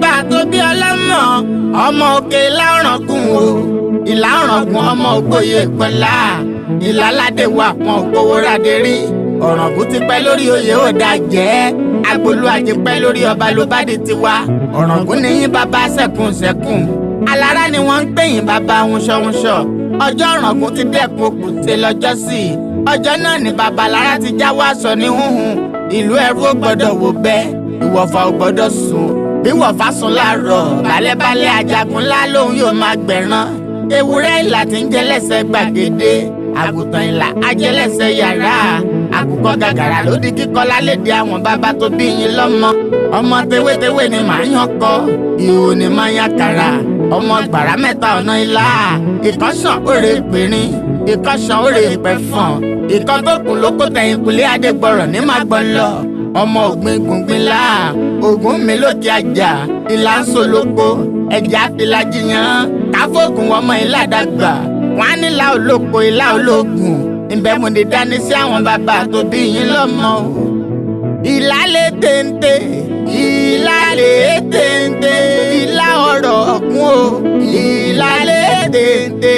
Bàbá tó bí ọlọ́mọ, ọmọ òkè ìlà ọ̀ràngún o, ìlà ọ̀ràngún ọmọ ògbóyè pẹ̀lá, ìlàládé wà pọ̀n ògbówóradé rí. Ọ̀ràngún ti pẹ́ lórí oyè ó dà jẹ́, agbolú ajé pẹ́ lórí ọba ló bá di tiwa. Ọ̀ràngún ní yín bàbá sẹ́kùn sẹ́kùn, alára ni wọ́n ń pè yín bàbá wúnṣọ́wúnṣọ́. Ọjọ́ Ọ̀ràngún ti dẹ́kun òkùté lọ́jọ́ sí i, ọjọ́ náà ni bàbá lára ti jáwọ́ aṣọ ní húnhun. Ìlú ẹrú ò gbọ́dọ̀ wò bẹ́ẹ̀, ìwọ̀fà ò gbọ́dọ̀ sùn. Bí wọ̀fà sùn láàárọ̀, balẹ̀balẹ̀ ajagun ńlá lòun yóò máa gbẹ̀rán. Ewúrẹ́ ìlà tí ń jẹ lẹ́sẹ̀ gbàgede, àgùntàn ìlà ajẹlẹ́sẹ̀ yàrá, àkùkọ gàgàrà ló di kíkọ lálédè àwọn bàbá tó bí yín lọ́mọ. Ọmọ tewétewé ni màá yàn kọ, ìhò ni màá yàn kàrà. Ọmọ gbàrà mẹ́ta ọ̀nà ìlà, ìkọ́sàn òrè pìnrin, ìkọ́sàn òrè pẹ̀fọ̀n, ìkan tó kùn ló kó tẹ̀yìn kùlé adégbọ̀rọ̀ ní má gbọ́ lọ. Ọmọ ògbìn gbùngbìn là, ògùn mi lókè àjà, ìlà ń so lóko, ẹ̀jẹ̀ àfìlà jiyàn, káfóògùn ọmọ ìlà dàgbà, wọn á nílà olóko ìlà ológun. Ìbẹ̀ mo lè dání sí àwọn bàbá tó bí yín lọ́mọ o. Ìlà lè téńté, ìlà lè téńté, ìlà ọ̀rọ̀ ọ̀kún o, ìlà lè téńté.